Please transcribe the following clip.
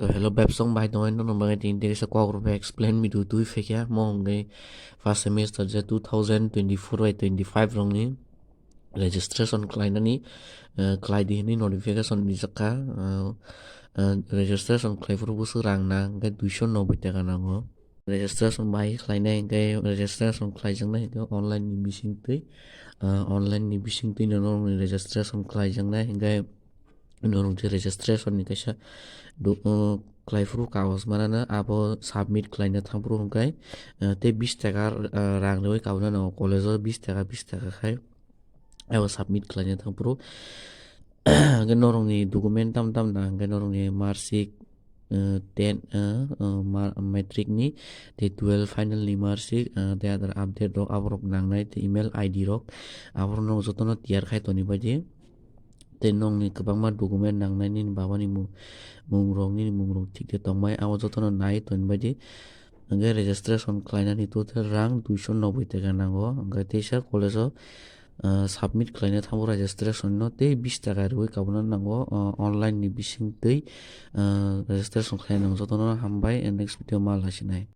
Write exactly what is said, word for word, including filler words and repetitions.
To hello, bebsong bai tongwi nono bagwi tini tei kaisa kok rok explain video twi phaikha, mo hwnkhe first semester je two thousand twenty-four bai twenty-five rokni registration khlainani, eh, khlai di hwnwi notification rijak kha. Eh, eh, registration khlai phuru bwswk rang nang, hwnkhe duiso noboi taka nango. Registration bai khlainai, hwnkhe registration khlaijaknai hwnkhe online ni bisingtwi, eh, online ni bisingtwi no norokni registration khlaijaknai, hwnkhe norok je registration ni kaisa do-, uh, khlai phuru kagoj manana, abo submit khlaina thang phuru hwnkhe, uh, tei bis taka, uh, rang riui kabuna nango college o bis taka, bis taka khai abo submit khlaina thang phuru. Hwnkhe norokni document tam tam na hwnkhe norokni marksheet, uh, ten, uh, uh, ma-, matric ni tei twelve final ni marksheet, uh, tei Aadhaar update rok aborok nangnai tei email I D rok aborok norok jotono tiyar khai toni baidi. Tei nokni kwbangma document nangnai, nini babani mung, mung rok, nini mung rok thik khe tongmai, abo jotono nai toni baidi. Hwnkhe registration khlainani total rang duiso noboi taka nango. Hwnkhe teisa college o, ah, submit khlaina thango registration no tei bis taka riui kabuna nango, ah, online ni bisingtwi, ah, registration khlaina nango. Jotono hambai, next video ma lasinai.